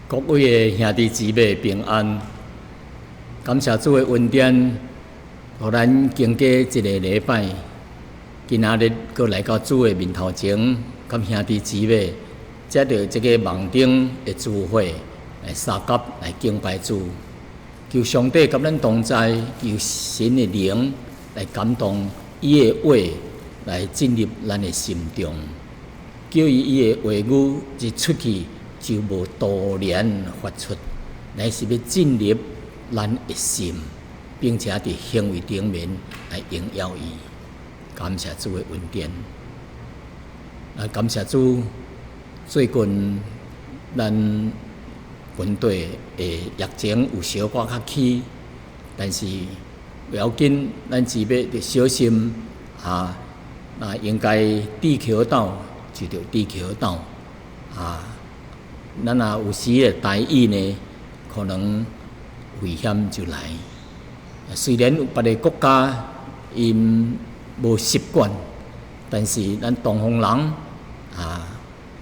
各位的兄弟姊妹平安，感謝主的恩典，予咱經過一个禮拜，今仔日閣來到主的面頭前，佮兄弟姊妹，藉著這个網頂的聚會來相佮來敬拜主，求上帝佮咱同在，求神的靈來感動伊的話來進入咱的心中，叫伊伊的話語一出去，就無徒然發出，乃是欲進入咱的心，並且佇行為頂面來榮耀伊。感謝主的恩典，啊，感謝主！最近咱本地的疫情有小可較起，但是袂要緊，咱只欲小心啊！那應該戴口罩就著戴口罩啊。咱若有時會大意呢，可能危險就來。雖然有別个國家𪜶無習慣，但是咱東方人啊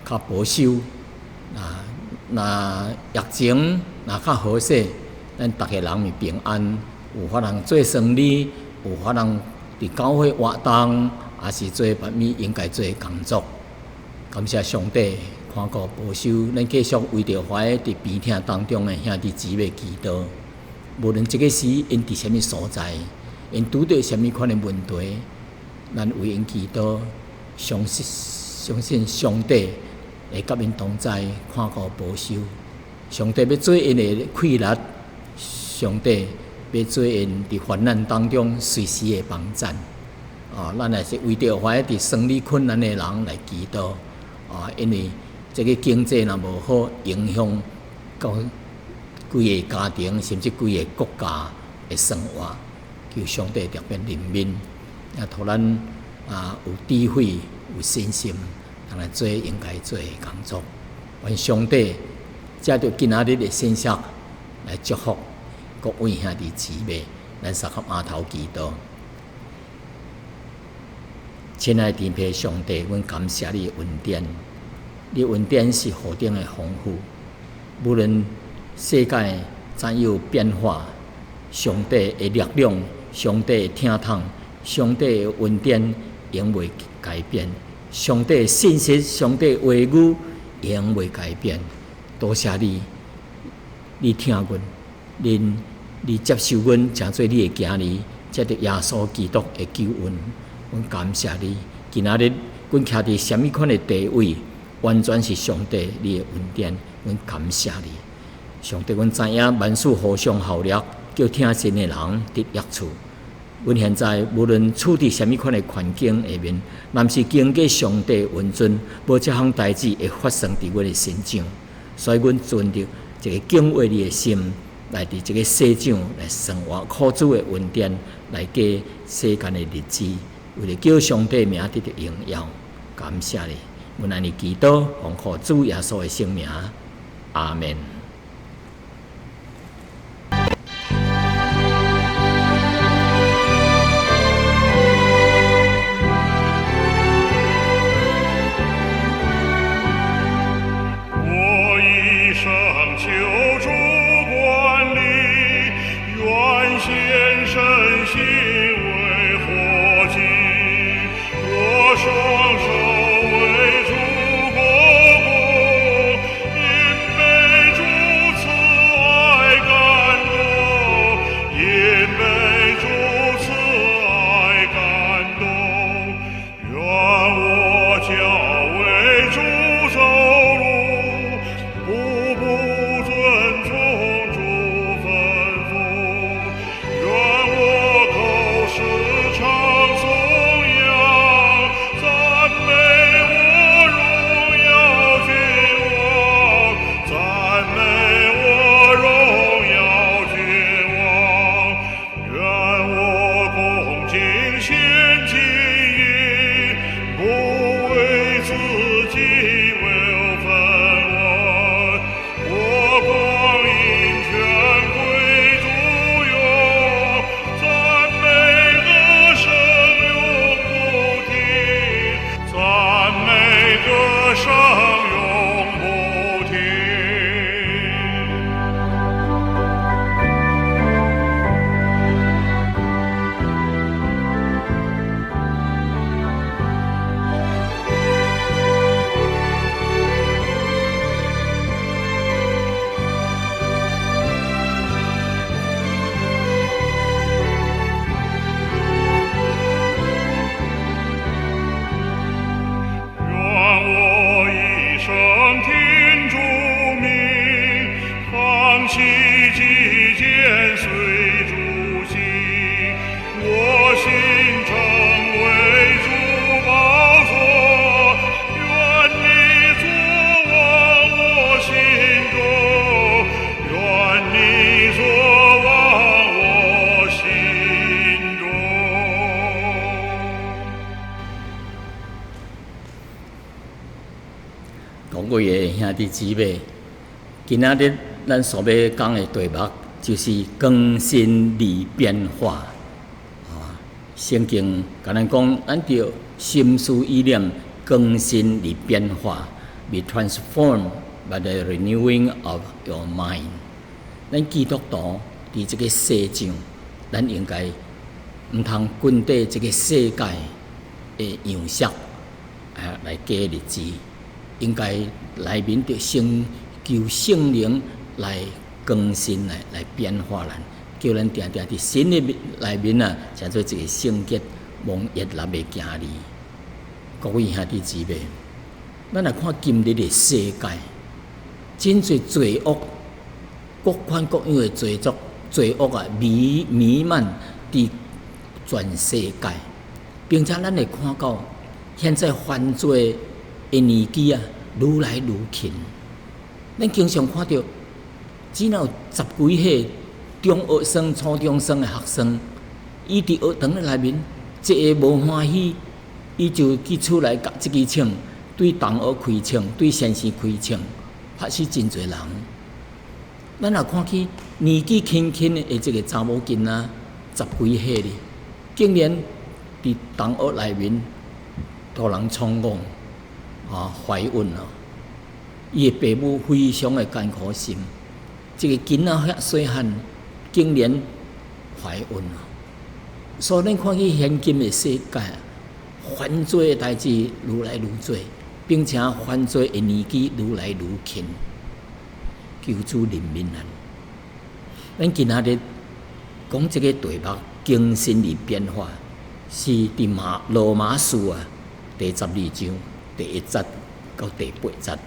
較保守啊。若疫情若較好勢，咱逐个人會平安，有法通做生理，有法通佇教會活動，抑是做別物應該做的工作。感謝上帝。看顧保守，咱繼續為著懷佇病痛當中的兄弟姊妹祈禱。無論這个時𪜶佇啥物所在，𪜶拄著啥物款的問題，咱為𪜶祈禱，相信相信上帝會佮𪜶同在，看顧保守。上帝欲做𪜶的氣力，上帝欲做𪜶佇患難當中隨時的幫贊。啊，咱也是為著懷佇生理困難的人來祈禱。啊，因為這个經濟若無好，影響到規个家庭，甚至規个國家的生活。求上帝特別憐憫，啊，予咱啊有智慧、有信心，來做應該做的工作。願上帝藉著今仔日的信息來祝福各位兄弟姊妹，咱相佮阿頭祈禱。親愛的天父上帝，阮感謝你的恩典。你恩典是何等的豐富，無論世界怎樣變化，上帝的力量、上帝的疼痛、上帝的恩典永袂改變，上帝的信實、上帝的話語永袂改變。多謝你，你疼阮，你接受阮，成做你的囝兒，藉著耶穌基督的救恩，阮感謝你。今仔日阮徛佇啥物款的地位？完全是上帝你的恩典，阮感謝你。上帝，阮知影萬事互相效力，叫疼神的人得益處。阮現在無論處佇啥物款的環境下面，若毋是經過上帝允准，無這項代誌會發生佇阮的身上。所以，阮存著一個敬畏你的心，來佇這个世上來生活，靠主的恩典來過世間的日子，為著叫上帝名得著榮耀。感謝你。阮按呢祈禱，奉靠主耶穌的聖名，阿門。我一生求主管理，願獻身心為活祭，我雙手。為主各位的兄弟姊妹，今仔日咱所欲講的題目就是更新而變化。啊，聖經共咱講，咱著心思意念更新而變化，be transformed by the renewing of your mind。咱基督徒佇這个世上，咱應該毋通跟綴這个世界的樣式啊來過日子，應該內面著先求聖靈來更新來變化咱，叫咱定定佇神的內面啊，成做一个聖潔、蒙悅納的囝兒。各位兄弟姊妹，咱來看今日的世界，真濟罪惡，各款各樣的罪惡，罪惡啊彌漫佇全世界，並且咱會看到現在犯罪的年紀啊，愈來愈輕。咱經常看著，只有十幾歲中學生、初中生的學生，伊佇學堂內面一下無歡喜，伊就去厝內共一支槍，對同學開槍，對先生開槍，拍死真濟人。咱若看去年紀輕輕的這个查某囡仔，十幾歲哩，竟然佇同學內面予人創戇啊，懷孕咯！伊的爸母非常的艱苦心，這个囡仔遐細漢，竟然懷孕咯！所以咱看去現今的世界，犯罪的代誌愈來愈濟，並且犯罪的年紀愈來愈輕。求主憐憫咱。咱今仔日講這个題目，更新而變化，是佇馬羅馬書啊第12章第1節到第8節。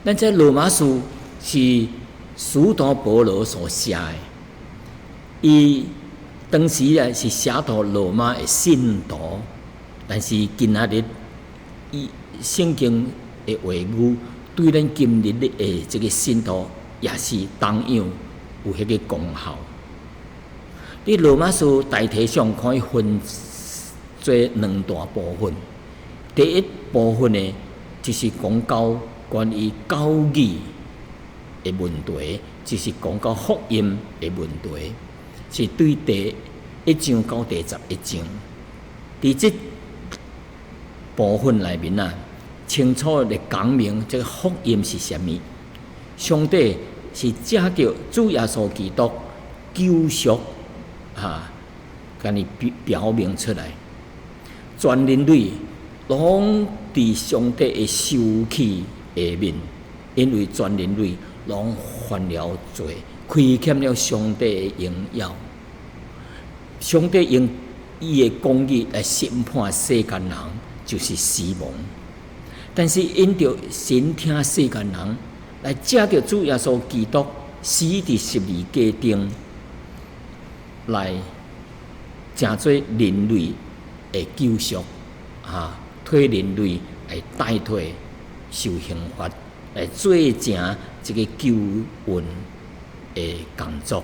咱這羅馬書是使徒保羅所寫的，伊當時啊是寫予羅馬的信徒，但是今仔日伊聖經的話語對咱今日的這个信徒也是同樣有彼个功效。佇羅馬書大體上可以分做兩大部分。第一部分呢，就是講到關於教義的問題，就是講到福音的問題，是對第1章到第11章。佇這部分內面啊，清楚地講明這个福音是啥物。上帝是藉著主耶穌基督救贖，哈，共伊表明出來，全人類攏佇上帝的受氣下面，因為全人類攏犯了罪，虧欠了上帝的榮耀。上帝用伊的公義來審判世間人，就是死亡。但是因著神疼世間人，來藉著主耶穌基督死佇十字架頂，來成做人類的救贖，啊，替人類來代替受刑罰，來做成這个救恩的工作。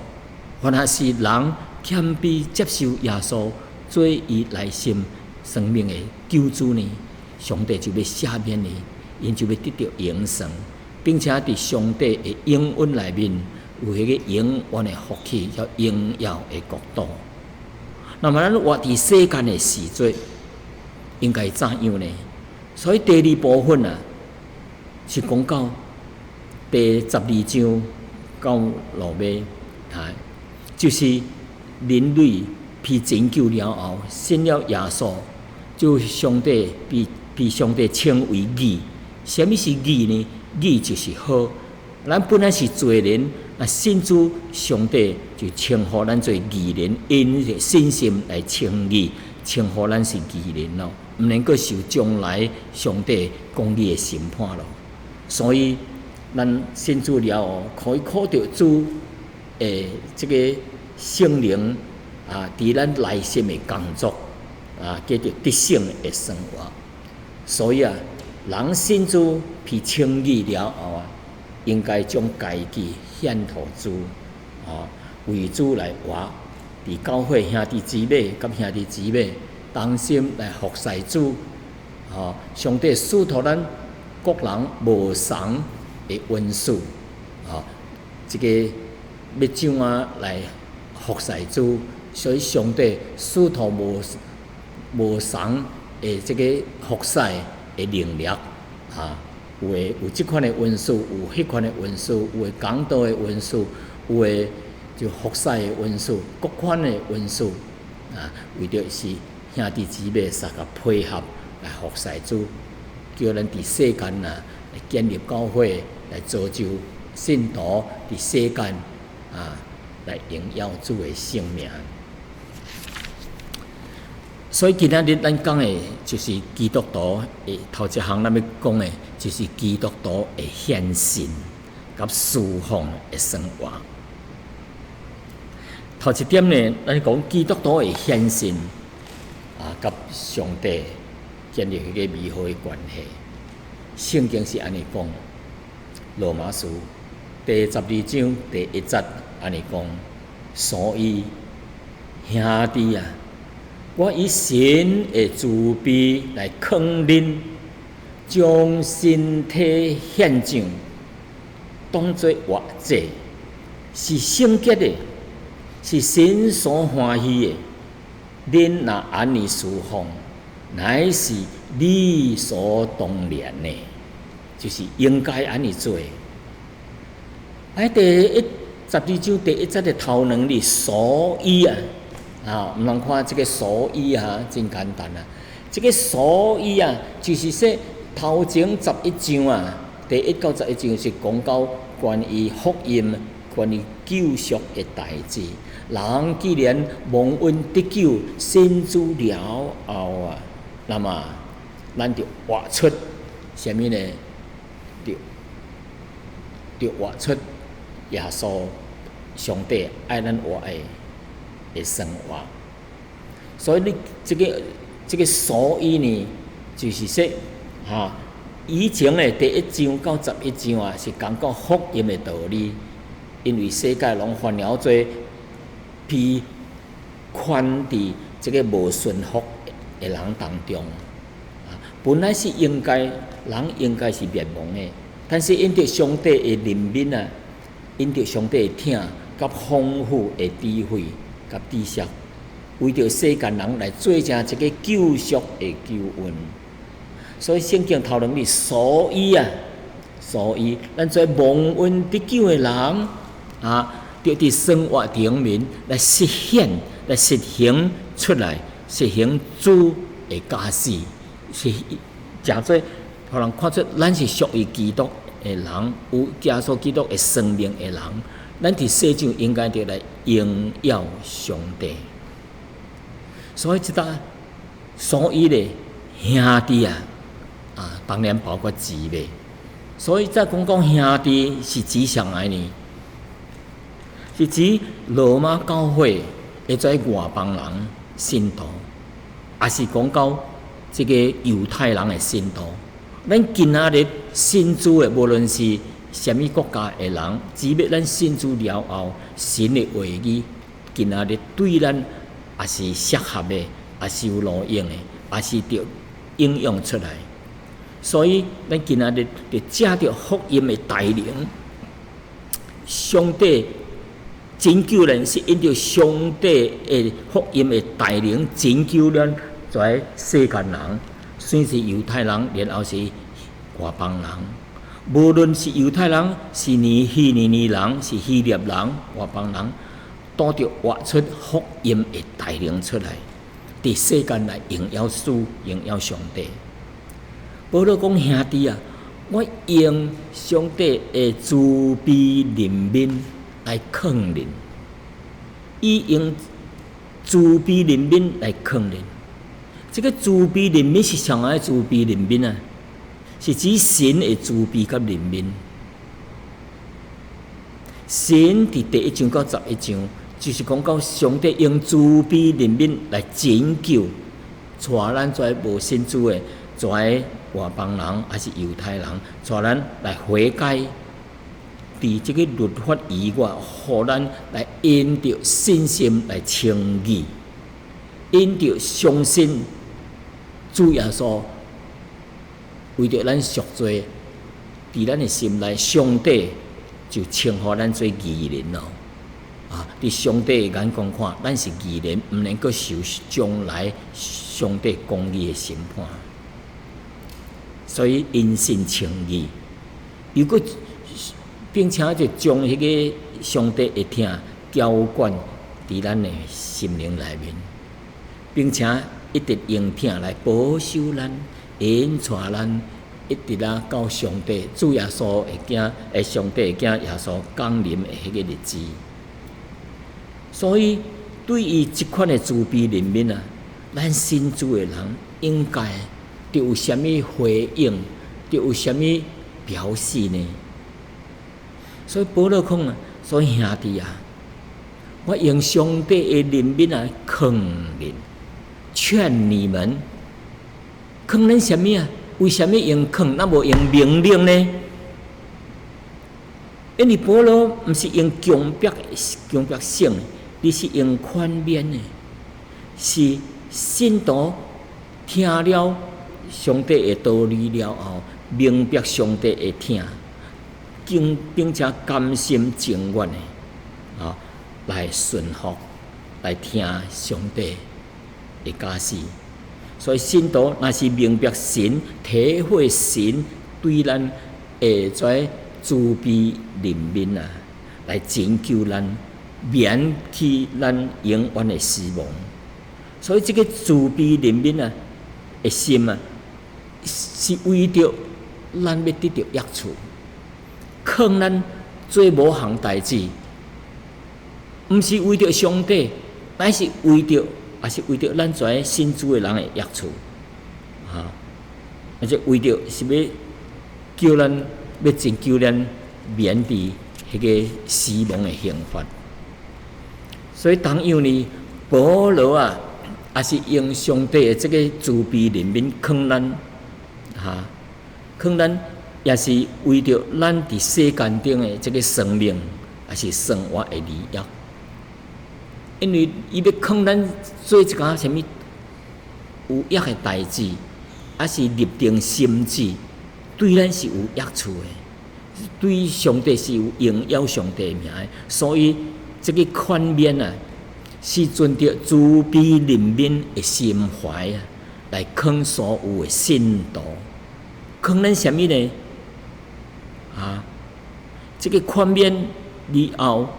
凡若是人謙卑接受耶穌做伊內心生命的救主呢，上帝就欲赦免伊，𪜶就欲得著永生，並且佇上帝的應允內面有彼个永遠的福氣，佮榮耀的國度。那麼咱活佇世間的時陣，應該怎樣呢？所以第二部分啊，是講到第12章到落尾，啊，就是人類被拯救了後，信了耶穌，就上帝被上帝稱為義。啥物是義呢？義就是好。咱本來是罪人，啊，信主上帝就稱呼咱做義人，因信心來稱義，稱呼咱是義人咯，毋免閣受將來上帝公義的審判咯。所以，咱信主了後，可以靠著主的這个聖靈啊，佇咱內心的工作啊，過著得勝的生活。所以啊，人信主被稱義了後啊，應該將家己獻予主，啊，為主來活。佇教會兄弟姊妹佮兄弟姊妹同心來服侍主，吼，上帝賜予咱各人無仝的恩賜，啊，這個欲怎啊來服侍主，所以上帝使徒無仝的這個服侍的能力，啊，有的有這款的恩賜，有彼款的恩賜，有的講道的恩賜，有的就服侍的恩賜，各款的恩賜，啊，為著是兄弟姊妹相共配合來服侍主，叫咱佇世間啊來建立教會，來造就信徒佇世間啊來榮耀主的聖名。所以今仔日咱講的，就是基督徒的頭一項，咱欲講的，就是基督徒的獻身佮事奉的生活。頭一點呢，咱講基督徒的獻身啊，佮上帝建立彼個美好的關係。聖經是按呢講，羅馬書第12章第1節按呢講，所以兄弟啊，我以神的慈悲來勸恁，將身體獻上，當做活祭，是聖潔的，是神所歡喜的。恁若按呢事奉，乃是理所當然的，就是應該按呢做。喺第一十二章第一節的頭兩字，所以啊。啊，毋通看這個所以啊，真簡單啊。這個所以啊，就是說頭前十一章啊，第1到11章是講到關於福音、關於救贖的代誌。人既然蒙恩得救、信主了後啊，那麼咱就活出啥物呢？就活出耶穌上帝愛咱活的生活，所以你這個所以呢，就是說，哈，以前的第1章到11章啊，是講到福音的道理，因為世界攏犯了罪，被困佇這個無順服的人當中，啊，本來是應該人應該是滅亡的，但是因著上帝的憐憫啊，因著上帝的疼佮豐富的智慧佮知識，為著世間人來做成一個救贖的救恩，所以聖經頭兩字，所以啊，所以咱做蒙恩得救的人啊，著佇生活頂面來實現、來實行出來，實行主的教示，是誠做，予人看出咱是屬於基督的人，有耶穌基督的生命的人。咱佇世上應該著來榮耀上帝，所以這搭，所以咧兄弟啊，啊，當然包括姊妹。所以再講講兄弟是指啥來呢？是指羅馬教會的這外邦人信徒，抑是講到這個猶太人的信徒？咱今仔日信主的，無論是啥物國家的人，只欲咱信主了後，神的話語今仔日對咱也是適合的，也是有路用的，也是著應用出來。所以，咱今仔日就藉著福音的大能，上帝拯救咱是因著上帝的福音的大能拯救咱遮世間人，先是猶太人，然後是外邦人。無論是猶太人，是尼希利尼人，是希臘人、外邦人，都著活出福音的大能出來，佇世間來榮耀主、榮耀上帝。保羅講兄弟啊，我用上帝的慈悲憐憫來勸恁，伊用慈悲憐憫來勸恁。這個慈悲憐憫是啥物慈悲憐憫啊？是指神的慈悲佮憐憫。神佇第1章到11章，就是講到上帝用慈悲憐憫來拯救，帶咱這無信主的遮外邦人，抑是猶太人，帶咱來悔改，佇這個律法以外，予咱來因著信心來稱義，因著相信主耶穌。為著咱贖罪，佇咱的心內，上帝就稱呼咱做義人咯。啊！佇上帝的眼光看，咱是義人，毋能閣受將來上帝公義的審判。所以因信稱義，又閣並且就將彼个上帝的疼澆灌佇咱的心靈內面，並且一直用疼來保守咱、引帶咱，一直啊到上帝主耶穌的囝，上帝的囝耶穌降臨的彼个日子。所以，對於這款的慈悲憐憫啊，咱信主的人應該著有啥物回應，著有啥物表示呢？所以保羅講啊，所以兄弟啊，我用上帝的憐憫來勸恁，勸你們，勸恁啥物啊？為啥物用勸，那無用命令呢？因為保羅毋是用強迫、強迫性，而是用勸勉的，是信徒聽了上帝的道理了後，明白上帝的疼，並且甘心情願的，啊，來順服，來聽上帝的教示。所以信徒若是明白神、體會神對咱會在慈悲憐憫啊，來拯救咱，免去咱永遠的死亡。所以這个慈悲憐憫啊的心啊，是為著咱欲得著益處，勸咱做某項代誌，毋是為著上帝，乃是為著，也是為著咱遮信主的人的益處，哈，而且為著是欲叫咱欲拯救咱免佇彼个死亡的刑罰。所以同樣呢，保羅啊，也是用上帝的這个慈悲憐憫勸咱，哈，勸咱也是為著咱佇世間頂的這个生命，也是生活的利益。因為伊欲勸咱做一寡啥物有益的代誌，抑是立定心志，對咱是有益處的，對上帝是有榮耀上帝名的，所以這个勸勉啊，是存著慈悲憐憫的心懷啊，來勸所有的信徒，勸咱啥物呢？啊，這个勸勉以後，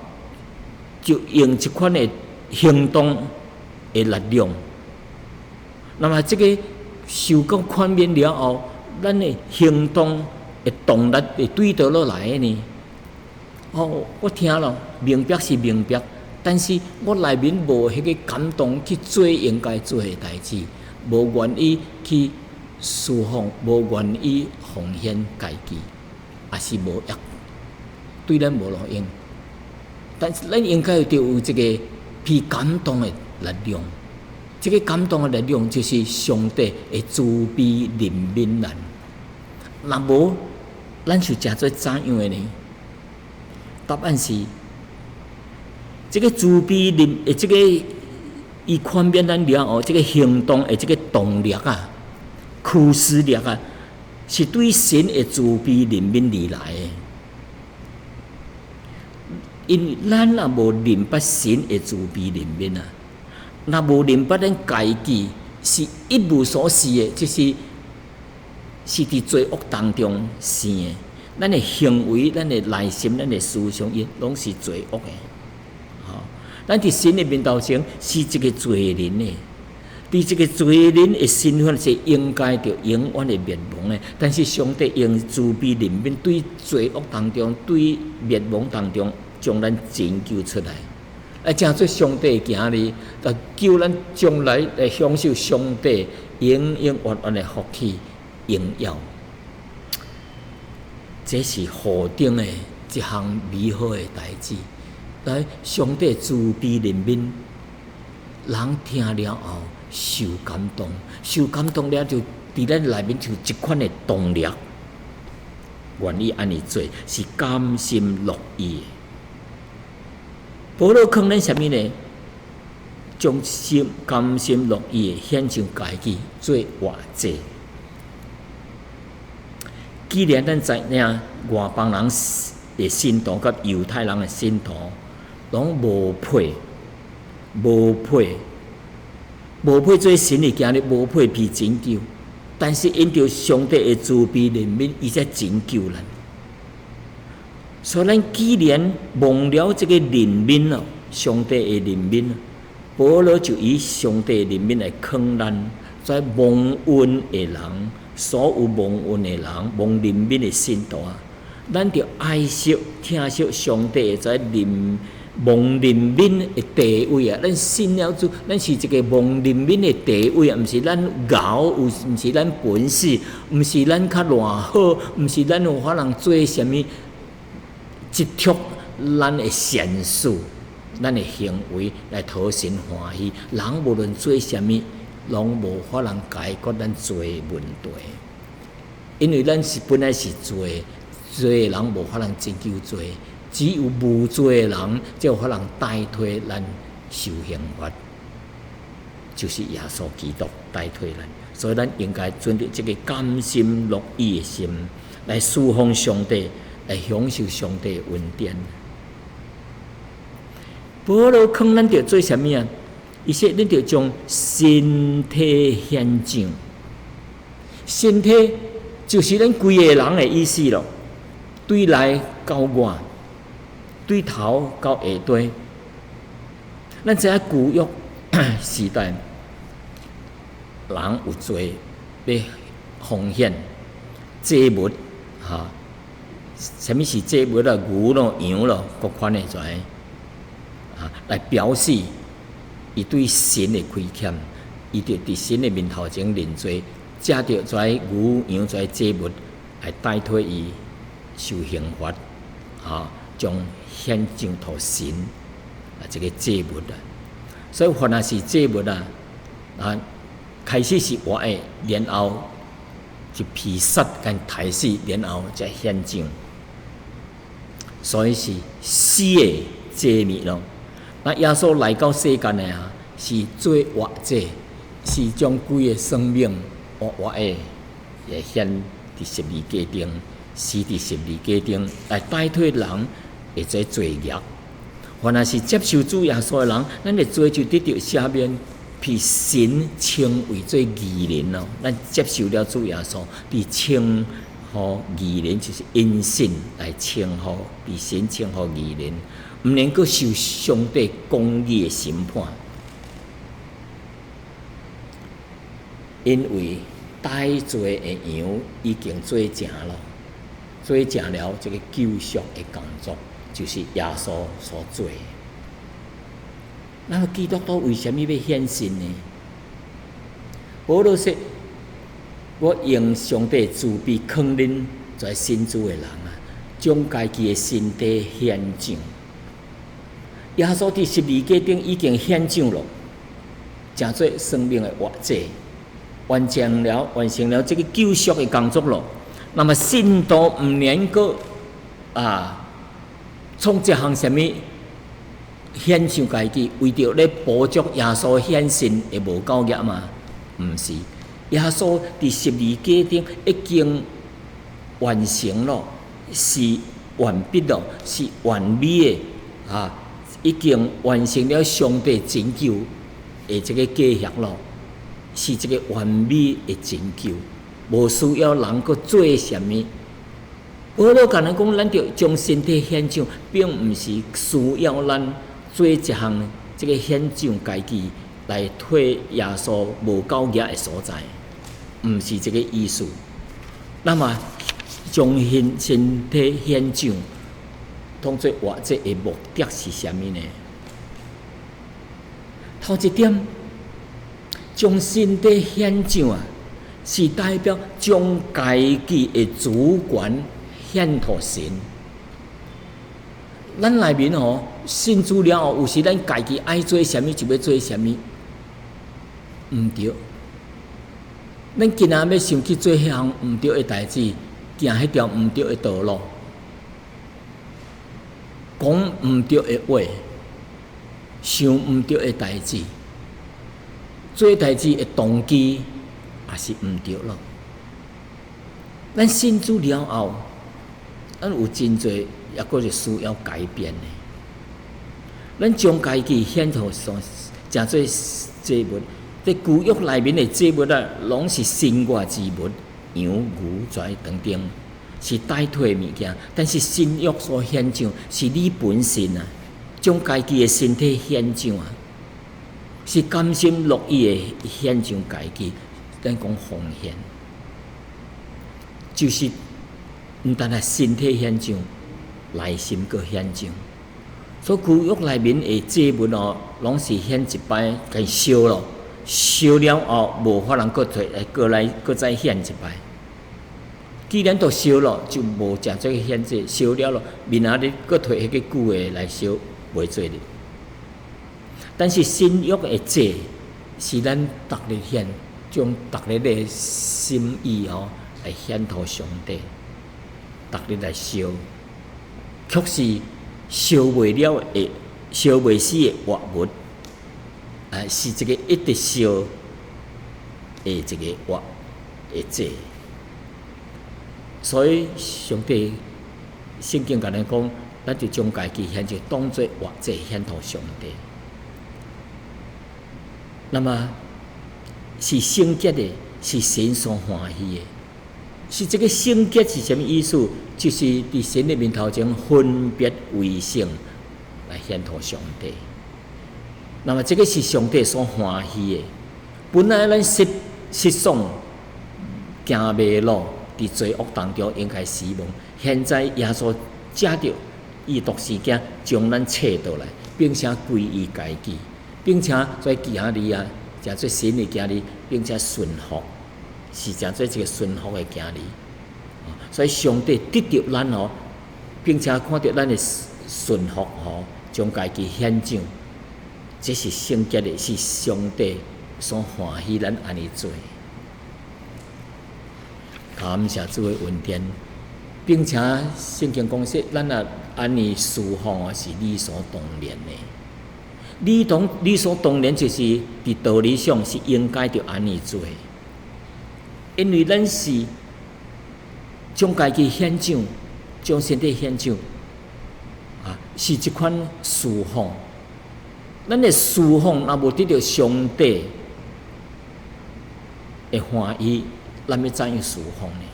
就用這款的行動的力量。那麼這个受過勸勉了後，咱的行動的動力會對佗落來的呢？哦，我聽了明白是明白，但是我內面無彼个感動去做應該做的代誌，無願意去事奉，無願意奉獻家己，也是無益，對咱無路用。但是咱應該著有這个被感動的力量，這个感動的力量就是上帝會慈悲憐憫咱。若無，咱是成做怎樣的呢？答案是，這个慈悲憐，這个伊勸勉咱了後，這个行動的這个動力啊，驅使力啊，是對神的慈悲憐憫而來的。因為咱若無認捌神的慈悲憐憫啊，若無認捌咱家己是一無所事的，就是是佇罪惡當中生的。咱的行為、咱的內心、咱的思想，伊攏是罪惡的。吼，咱佇神的面頭前是一个罪人的，佇這个罪人的身份是應該著永遠的滅亡的。但是上帝用慈悲憐憫，對罪惡當中、對滅亡當中，將咱拯救出來，來成做上帝的囝兒，來救咱將來來享受上帝永永遠遠的福氣榮耀。這是何等的一項美好的代誌！來，上帝慈悲憐憫，人聽了後受感動，受感動了就佇咱內面就這款的動力，願意按呢做，是甘心樂意的。保羅勸咱啥物呢？將心甘心樂意的獻上家己做活祭。既然咱知影外邦人的信徒佮猶太人的信徒攏無配，無配，無配做神的囝兒，無配被拯救。但是因著上帝的慈悲憐憫，伊才拯救咱。所以咱既然蒙了這個憐憫咯，上帝的憐憫，保羅就以上帝的憐憫來勸咱，這蒙恩的人，所有蒙恩的人，蒙憐憫的信徒啊，咱著愛惜、疼惜上帝的這憐蒙憐憫的地位啊！咱信了主，咱是一個蒙憐憫的地位啊！毋是咱𠢕，有毋是咱本事，毋是咱較偌好，毋是咱有法通做啥物，寄託咱的善事、咱的行為來討神歡喜。人無論做啥物，攏無法通解決咱罪問題，因為咱是本來是罪，罪的人無法通拯救罪。只有無罪的人，才有法通代替咱受刑罰，就是耶穌基督代替咱。所以咱應該存著這個甘心樂意的心來侍奉上帝，來享受上帝的恩典。保羅勸咱著做啥物啊？伊說：恁著將身體獻上，身體就是咱規个人的意思咯，對內到外。對頭到下底，咱知影舊約時代，人有做欲奉獻祭物，哈？啥物是祭物啊？牛咯、羊咯，各款的跩啊，來表示伊對神的虧欠，伊就佇神的面頭前認罪，藉著跩牛羊跩祭物來代替伊受刑罰，哈？將獻上予神啊，這個祭物啊，所以凡若是祭物啊，啊，開始是活的，然後就被殺共刣死，然後才獻上，所以是死的祭物咯。那耶穌來到世間的啊，是做活祭，是將規个生命活活的來獻佇十字架頂，死佇十字架頂來代替人的這罪孽。凡若是接受主耶穌的人，咱的罪就得著赦免，被神稱為做義人咯。咱接受了主耶穌，被稱呼義人，就是因信來稱呼，被神稱呼義人，毋免閣受上帝公義的審判，因為代罪的羊已經做成了，做成了這個救贖的工作。就是耶穌所做的。那麼基督徒為啥物欲獻身呢？保羅說：我用上帝慈悲勸恁這信主的人啊，將家己的身體獻上。耶穌佇十字架頂已經獻上了，成做生命的活祭，完成了這個救贖的工作咯。那麼信徒毋免閣啊，創一項啥物獻上家己，為著咧補足耶穌獻身的無夠額嗎？毋是，耶穌佇十字架頂已經完成了，是完畢了，是完美的啊！已經完成了上帝拯救的這個計劃咯，是這個完美的拯救，無需要人閣做啥物。保羅共咱講，咱著將身體獻上，並毋是需要咱做一項這個獻上家己來替耶穌無夠額的所在，毋是這個意思。那麼將身體獻上，當做活祭的目的是啥物呢？頭一點，將身體獻上啊，是代表將家己的主權獻予神。咱內面吼信主了後，有時咱家己愛做啥物就欲做啥物，毋對。咱今仔欲想去做彼項毋對的代誌，行彼條毋對的道路，講毋對的話，想毋對的代誌，做代誌的動機也是毋對咯。咱信主了後，咱有真濟抑閣是需要改變的。咱將家己獻予上，成做祭物。佇舊約內面的祭物啊，攏是身外之物，羊、牛跩等等，是代替物件。但是新約所獻上是你本身啊，將家己的身體獻上啊，是甘心樂意的獻上家己。咱講奉獻，就是毋但係身體獻上，內心閣獻上。所以舊約內面的祭物哦，攏是獻一擺，共燒咯，燒了後無法通閣提來閣來閣再獻一擺。既然都燒咯，就無誠做獻祭，燒了咯，明仔日閣提彼個舊的來燒，袂做咧。但是新約的祭是咱逐日獻，將逐日的心意吼來獻予上帝，逐日來燒，卻是燒袂了的、燒袂死的活物，啊，是一個一直燒的一個活的祭。所以上帝聖經共咱講，咱就將家己獻上當做活祭獻予上帝。那麼是聖潔的，是神所歡喜的。是這個聖潔是啥物意思？就是佇神的面頭前分別為聖來獻予上帝。那麼這個是上帝所歡喜的。本來咱失失喪行迷路，佇罪惡當中應該死亡。現在耶穌藉著伊獨生囝將咱揣倒來，並且歸伊家己，並且做囝兒啊，成做神的囝兒，並且順服，是成做一個順服的囝兒。所以上帝得著咱哦，並且看著咱的順服吼，將家己獻上，這是聖潔的，是上帝所歡喜咱按呢做。感謝主的恩典，並且聖經講說，咱若按呢事奉啊，是理所當然的。理所當然就是佇道理上是應該著按呢做，因為咱是將家己獻上，將身體獻上，啊，是一款事奉。咱的事奉若無得著上帝的歡喜，咱欲怎樣事奉呢？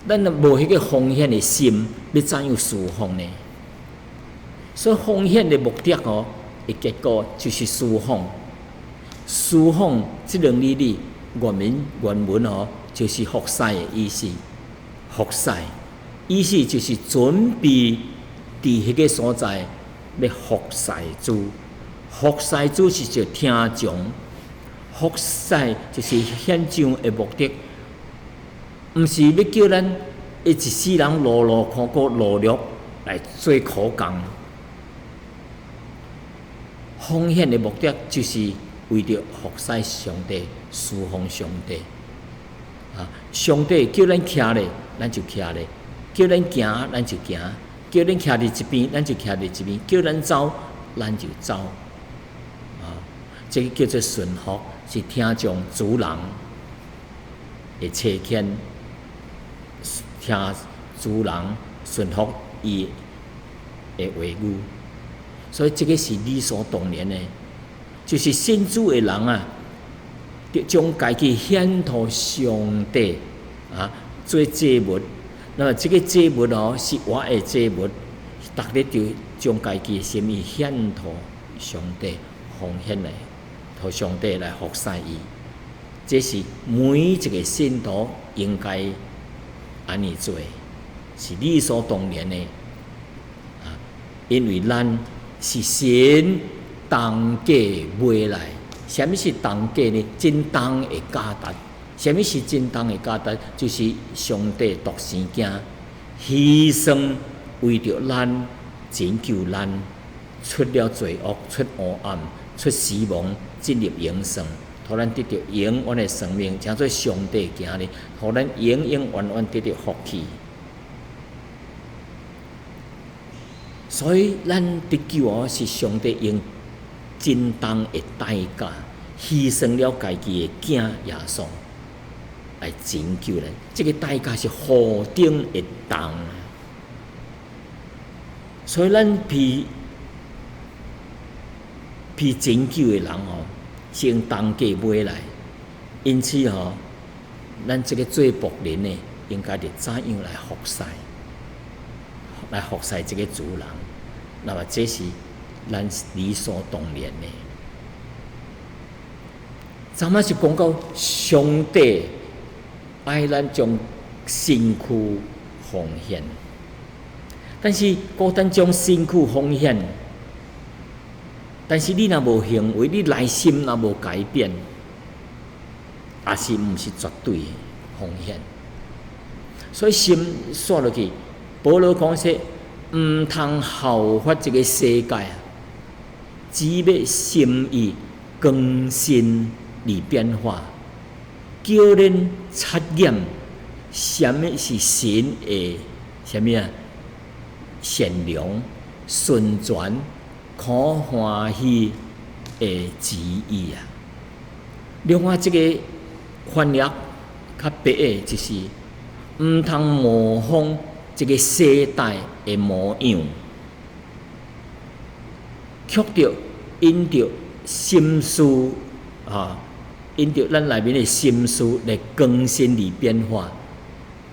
咱若無彼個奉獻的心，欲怎樣事奉呢？所以奉獻的目的哦，的結果就是事奉。事奉這兩字字原文哦，就是服侍的意思。服侍意思就是準備佇彼個所在欲服侍主。服侍主是就聽從，服侍就是獻上的目的，毋是欲叫咱一世人勞勞苦苦勞碌來做苦工。奉獻的目的就是為著服侍上帝、事奉上帝。啊，上帝叫咱徛咧，咱就徛咧；叫咱行，咱就行；叫咱徛佇這邊，咱就徛佇這邊；叫咱走，咱就走。啊，這個叫做順服，是聽從主人的差遣，聽主人順服伊的話語。所以這個是理所當然的，就是信主的人啊，將家己獻予上帝啊，做祭物。那麼這個祭物哦，是活的祭物，逐日就將家己的心意獻予上帝，奉獻來，予上帝來服侍伊。這是每一個信徒應該按呢做，是理所當然的。啊，因為咱是神重價買來，啥物是重價呢？真重的價值。啥物是真重的價值？就是上帝獨生囝犧牲，為著咱拯救咱，出了罪惡，出黑暗，出死亡，進入永生，予咱得著永遠的生命，成做上帝囝兒，予咱永永遠遠得著福氣。所以咱得救哦，是上帝用真重的代價犧牲了家己的囝耶穌。來拯救咱。這個代價是何等的重啊！所以咱被拯救的人吼，是用重價買來，因此吼，咱這個做僕人的應該著怎樣來服侍，來服侍這個主人。那麼這是咱理所當然的。咱們是講到上帝愛咱將身軀奉獻，但是孤單將身軀奉獻，但是你若無行為，你內心若無改變，也是毋是絕對的奉獻。所以心煞落去，保羅講說，毋通效法這個世界啊，只欲心意更新而變化，叫恁察驗啥物是神的啥物啊？善良、純全、可歡喜的旨意啊！另外，這個翻譯較白的，就是毋通模仿這個世代的模樣，卻著因著心思啊，因著咱內面的心思來更新而變化，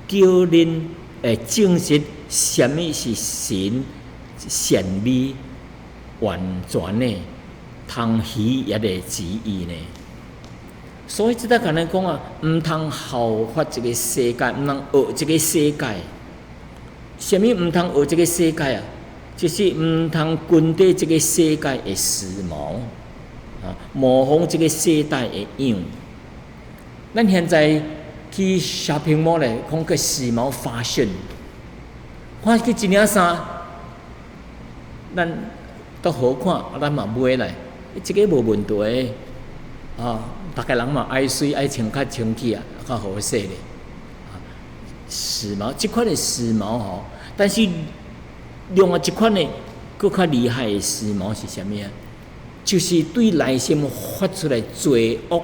叫恁會證實啥物是神善美完全的通喜悅的旨意呢？所以這搭共咱講啊，毋通效法這個世界，毋通學這個世界。啥物毋通學這個世界啊？就是毋通跟綴這個世界的時髦啊，模仿這個世代的樣。咱現在去 shopping mall 咧，講個時髦 fashion，看去一領衫，咱都好看，咱嘛買來，這個無問題啊。逐家人嘛愛媠愛穿較清氣啊，較好勢咧。時髦，這款的時髦吼，但是另外一款的閣較厲害的時髦是啥物啊？就是對內心發出來罪惡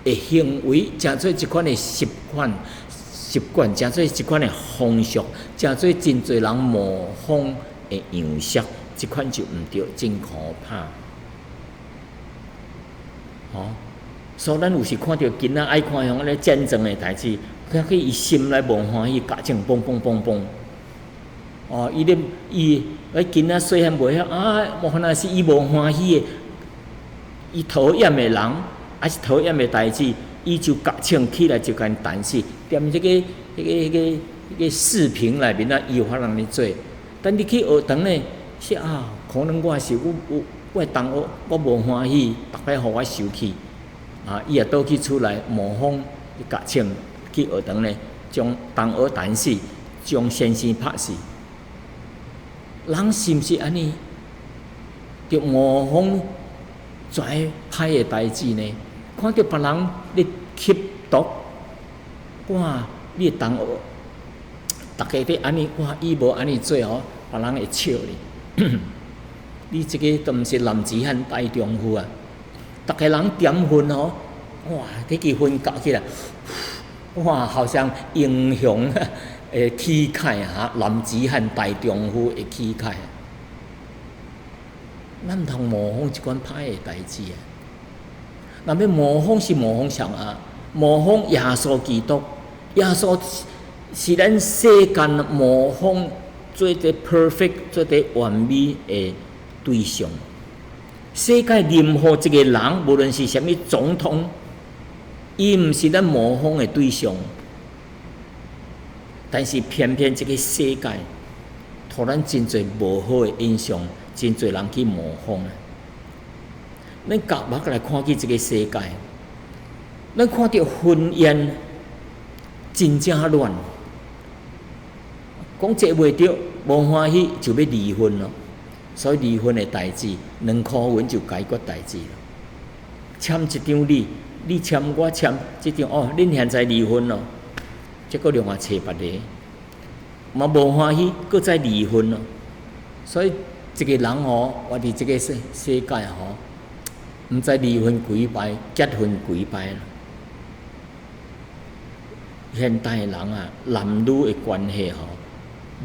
的行為，成做一款的習慣，習慣，成做一款的風俗，成做真濟人模仿的樣式，這款就毋對，真可怕。吼，所以咱有時看著囡仔愛看向咧戰爭的代誌，佢去伊心內無歡喜，夾槍嘣嘣嘣嘣。哦，伊咧伊，彼囡仔細漢袂曉啊，原來是伊無歡喜的，伊討厭的人，還是討厭的代誌，伊就夾槍起來就共𪜶彈死。踮這個、彼個、彼個、彼個視頻內面啊，伊有法通咧做。但你去學堂咧，是啊，可能我是我我我的同學，我無歡喜，逐擺予我生氣，啊，伊也倒去厝內模仿夾槍去學堂咧，將同學彈死，將先生拍死。人是毋是按呢？著模仿遮歹的代誌呢？看著別人咧吸毒，哇！你的同學，逐家佇按呢，哇！伊無按呢做吼，別人會笑你。你這個都毋是男子漢大丈夫啊！逐家人點薰吼，哇！彼支薰夾起來，哇！好像英雄的氣概啊！男子漢大丈夫的氣概。咱毋通模仿這款歹的代誌啊！若欲模仿是模仿誰啊？模仿耶穌基督，耶穌是咱世間模仿最最 perfect、最最完美的對象。世界任何一個人，無論是啥物總統，伊毋是咱模仿的對象。但是偏偏這個世界，予咱真濟無好的印象，真濟人去模仿啊。咱夾目來看見這個世界，咱看著婚姻真正亂，講坐袂著，無歡喜就欲離婚囉。所以離婚的代誌，2箍銀就解決代誌了。簽一張你，你簽我簽，這張哦，恁現在離婚囉，這閣另外揣別个，嘛無歡喜，閣再離婚囉。所以一個人吼，活佇這個世界吼，毋知離婚幾擺，結婚幾擺啦。現代人啊，男女的關係吼，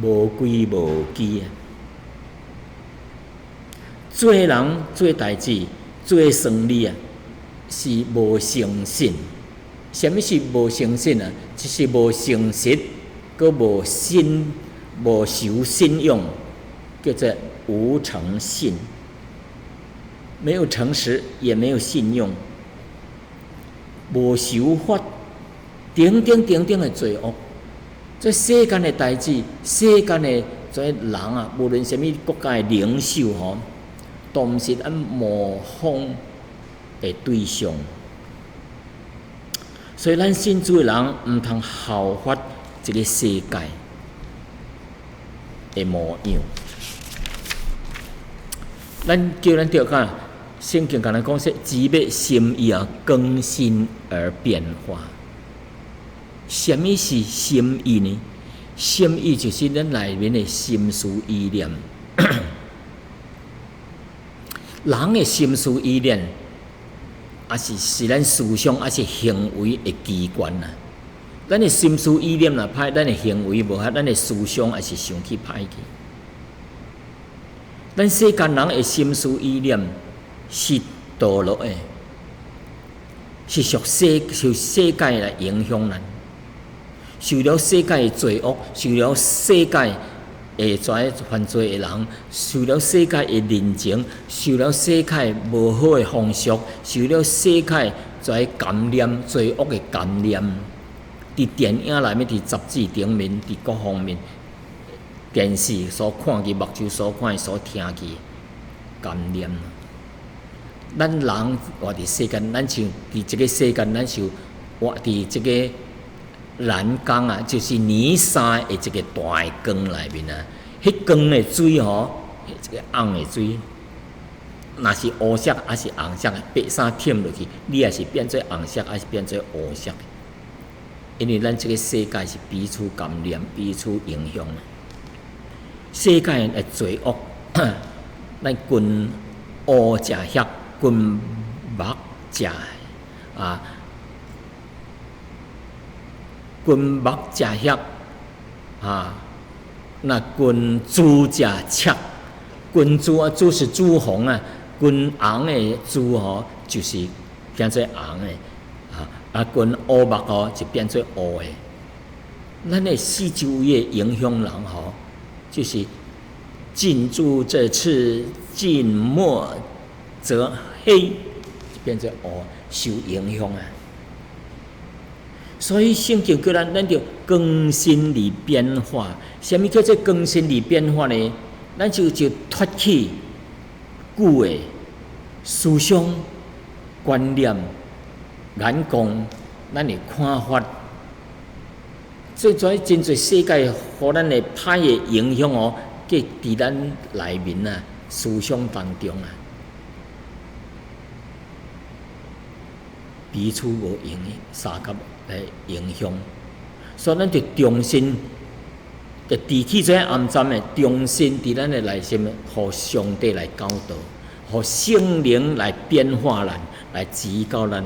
無規無矩啊。做人做代誌做生理啊，是無誠信。啥物是無誠信啊？就是無誠實，閣無信，無守信用，叫做無誠信。沒有誠實，也沒有信用，無守法，等等等等的罪惡。這世間的代誌，世間的這人啊，無論啥物國家的領袖吼，都毋是咱模仿的對象。所以咱信主的人毋通效法這個世界的模樣。咱叫咱著講，聖經共咱講說，只欲心意啊更新而變化。啥物是心意呢？心意就是咱內面的心思意念。人的心思意念，抑是是咱思想，抑是行為的機關啊。咱的心思意念若歹，咱的行為無好，咱的思想也是傷去歹去。咱世間人的心思意念是墮落的，是屬世受世界來影響咱，受了世界的罪惡，受了世界的這犯罪的人，受了世界的人情，受了世界無好的風俗，受了世界這感染罪惡的感染，佇電影內面、佇雜誌頂面、佇各方面，電視所看見、目睭所看、所聽見，感染。咱人活佇世間，咱像佇這個世間，咱像活佇這個染缸啊，就是泥沙的一個大缸內面啊。彼缸的水吼，這個甕的水，若是烏色抑是紅色，白衫添落去，你也是變做紅色，抑是變做烏色。因為咱這個世界是彼此感染、彼此影響的。世界的罪惡，咱近烏者黑，近目者啊，近目者黑啊，那近朱者赤，近朱啊，朱是朱紅啊，近紅的朱吼，就是變做紅的啊，啊，近烏目吼就變做烏的。咱的四周圍的影響人吼，就是近朱者赤，近墨則黑，變做烏，受影響啊。所以聖經叫咱，咱著更新而變化。啥物叫做更新而變化呢？咱就脫去舊的思想、觀念、眼光、咱的看法。這種真濟世界予咱的歹的影響哦，佮佇咱內面啊，思想當中啊，彼此無影相佮來影響，所以咱就重新，就除去這暗髒的，重新佇咱的內心，予上帝來教導，予聖靈來變化咱，來指教咱，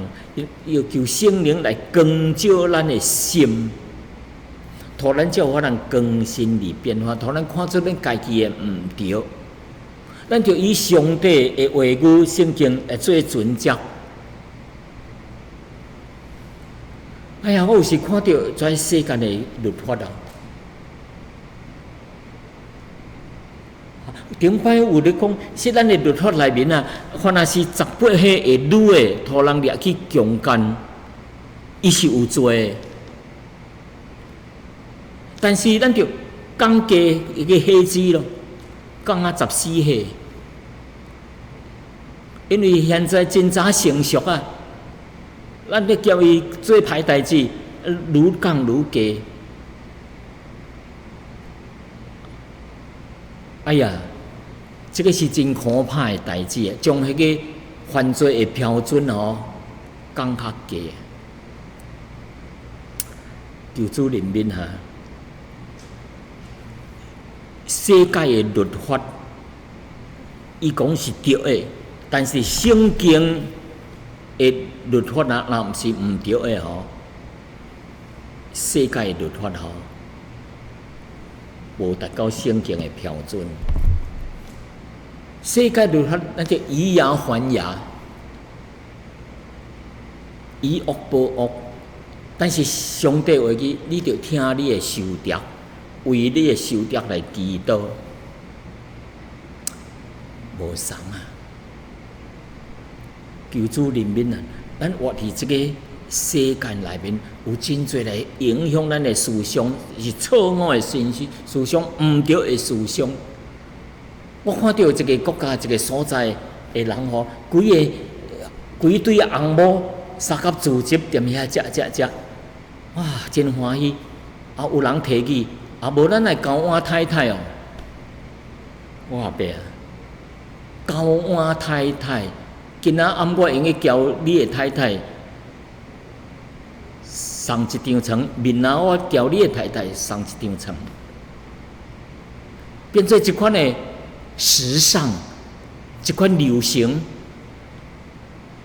要求聖靈來光照咱的心。予咱才有法通更新而變化，予咱看出咱家己的毋對，咱就以上帝的話語、聖經來做準則。哎呀，我有時看著全世間的律法啊，頂擺有咧講，說咱的律法內面啊，凡若是18歲的女的，予人掠去強姦，伊是有罪的。但是咱就降低一個歲子咯，降啊14歲，因為現在真早成熟啊，咱咧叫伊做歹代誌，愈降愈低。哎呀，這個是真可怕的代誌啊！將彼個犯罪的標準哦降較低，求主憐憫哈！世界的律法，伊講是對的，但是聖經的律法啊，若毋是毋對的吼。世界律法吼，無達到聖經的標準。世界律法咱就以牙還牙，以惡報惡。但是上帝話語，你著疼你的仇敵，為你的仇敵來祈禱，無相仝啊！求主憐憫啊！咱活佇這個世間內面，有真濟來影響咱的思想，是錯誤的信息、思想，毋對的思想。我看著一個國家、一個所在的人吼，規个規堆翁某相佮聚集踮遐食食食，哇，真歡喜！啊，有人提議，啊，無咱來交換太太哦。我阿伯啊，交換太太，今仔暗我會用得交你的太太送一張床，明仔我交你的太太送一張床，變做這款的時尚，這款流行，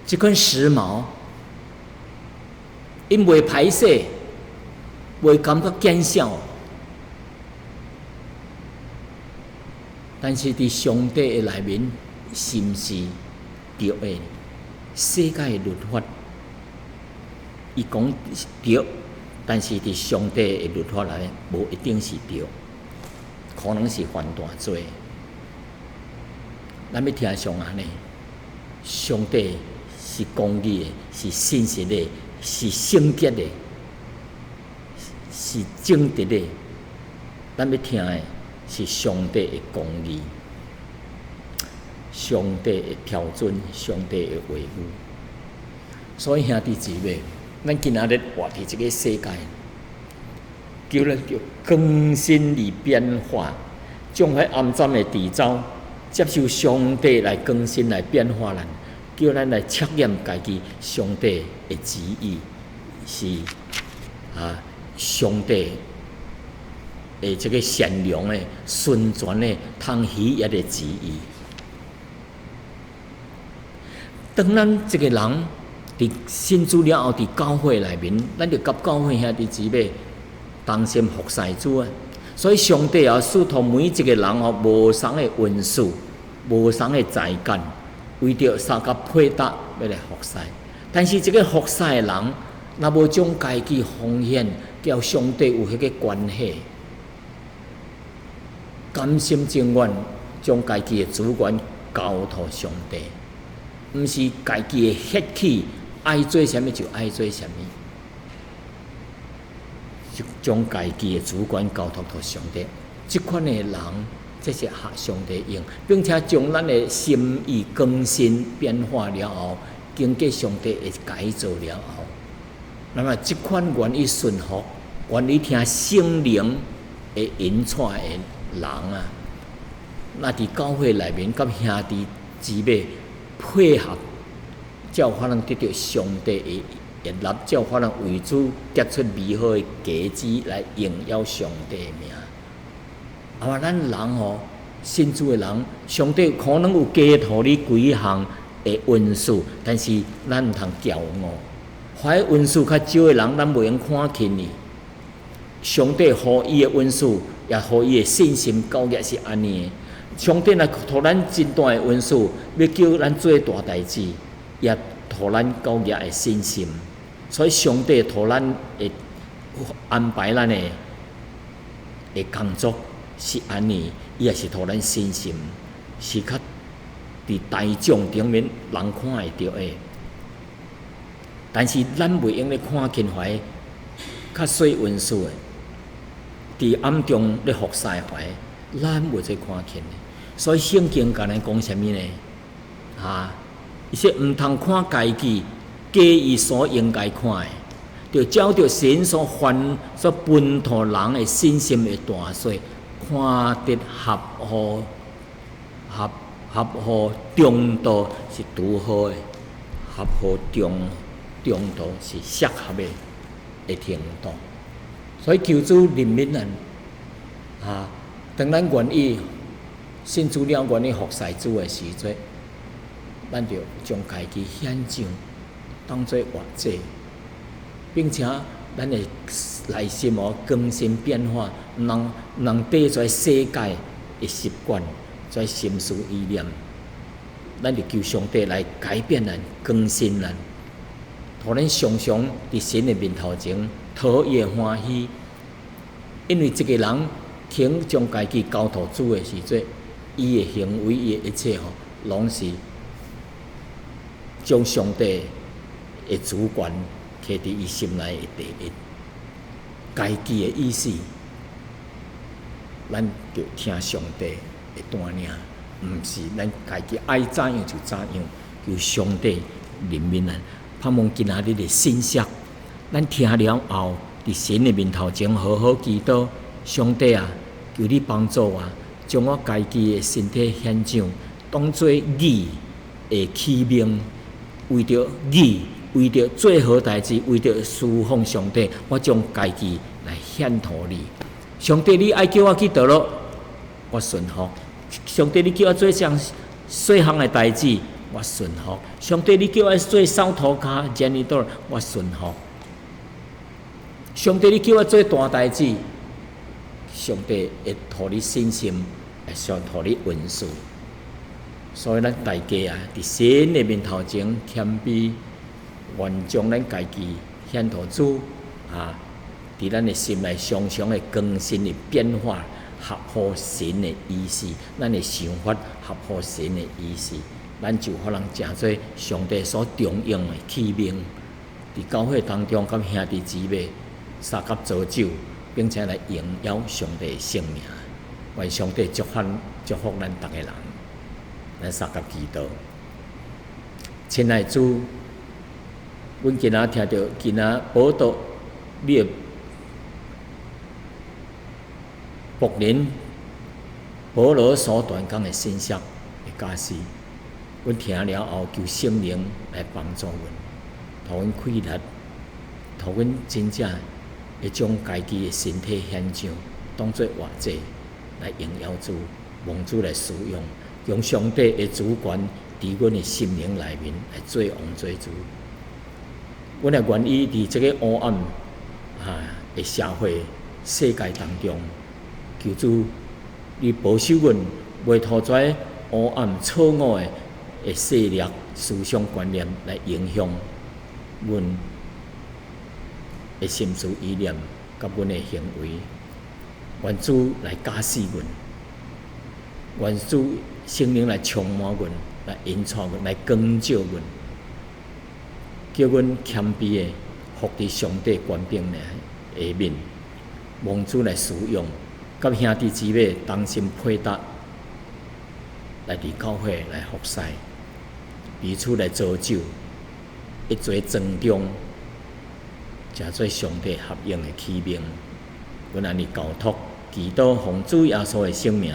這款時髦，𪜶袂歹勢，袂感覺見笑，但是佇上帝的內面，是毋是對的？世界的律法，伊講對，但是佇上帝的律法內面，無一定是對，可能是犯大罪。咱欲聽啥按呢？上帝是公義的，是信實的，是聖潔的，是正直的。咱欲聽的是上帝的公義，上帝的標準，上帝的話語。所以兄弟姊妹，咱今仔日活佇這個世界，叫咱著更新而變化，將彼暗針的除走，接受上帝來更新來變化咱，叫咱來測驗家己上帝的旨意是啊，上帝的這個善良的、純全的、通喜悅的旨意。當咱一個人佇信主了後，佇教會內面，咱就佮教會兄弟姊妹同心服侍主啊。所以上帝也賜予每一個人吼無相仝的恩賜、無相仝的才幹，為著相佮配搭欲來服侍。但是這個服侍的人，若無將家己奉獻，佮上帝有彼個關係，甘心情願將家己的主權交予上帝，毋是家己的血氣，愛做啥物就愛做啥物，就將家己的主權交託予上帝。這款的人，這是合上帝用，並且將咱的心意更新變化了後，經過上帝的改造了後，那麼這款願意順服、願意聽聖靈的引帶的人啊，若佇教會內面佮兄弟姊妹配合，才有可能得著上帝的悅納，才有可能為主結出美好的果子來榮耀上帝的名。啊，咱人吼，信主的人，上帝可能有加予你幾項的恩賜，但是咱毋通驕傲。予彼恩賜較少的人，咱袂用看輕伊。上帝予伊的恩賜，也予伊的信心，交業是按呢的。上帝若予咱真大的恩賜，欲叫咱做大代誌，也予咱交業的信心。所以上帝予咱會安排咱的的工作是按呢，伊也是予咱信心，是較佇大眾頂面人看會著的。但是咱袂用咧看輕彼較細恩賜的，佇暗中咧服侍彼，咱袂使看輕的。所以聖經共咱講啥物呢？啊，伊說毋通看家己，過伊所應該看的，著照著神所吩所分予人的信心的大細，看得合乎合合乎中道是拄好的，合乎中中道是適合的的程度。所以求主憐憫咱，啊，當咱願意信主了，願意服侍主的時陣，咱就將家己獻上，當做活祭，並且咱的內心哦更新變化，毋通綴這世界的習慣，這心思意念，咱就求上帝來改變咱、更新咱，予咱常常佇神的面頭前討伊的歡喜。因為一個人肯將家己交託主的時陣，伊的行為、伊的一切吼，攏是將上帝的主權摕佇伊心內的第一。家己的意思，咱就聽上帝的帶領，毋是咱家己愛怎樣就怎樣。求上帝憐憫咱，盼望今仔日的信息，咱聽了後，佇神的面頭前好好祈禱。上帝啊，求你幫助我，將我家己的身體獻上，當做義的器皿，為著義，為著做好代誌，為著侍奉上帝，我將家己來獻予你。上帝，你愛叫我去佗落，我順服。上帝，你叫我做啥細項的代誌，我順服。上帝，你叫我做掃塗跤、janitor，我順服。上帝，你叫我做大代誌，上帝會予你信心，會予你恩賜。所以咱大家啊，佇神的面頭前謙卑，願將咱家己獻予主啊，佇咱的心內常常的更新的變化，合乎神的意思，咱的想法合乎神的意思，咱就可能成做上帝所重用的器皿，佇教會當中，佮兄弟姊妹相佮造就，並且來榮耀上帝的聖名。願上帝祝福咱逐个人。咱相佮祈禱，親愛主，阮今仔聽著今仔報道，你的僕人保羅所傳講的信息的教示，阮聽了後，求聖靈來幫助阮，予阮氣力，予阮真正會將家己的身體獻上，當做活祭來榮耀主，蒙主來使用，用上帝的主權佇阮的心靈內面來做王做主。阮也願意佇這个黑暗的社會世界當中，求主你保守阮，袂予這黑暗錯誤的勢力、思想觀念來影響阮的心思意念佮阮的行為。願主來教示阮，願主聖靈來充滿阮，來引帶阮，來光照阮，叫阮謙卑的服佇上帝權柄的下面，蒙主來使用，佮兄弟姊妹同心配搭，來佇教會來服侍，彼此來造就，一齊莊重，成做上帝合用的器皿。阮按呢交託，祈禱奉主耶穌的聖名，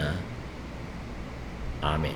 阿門。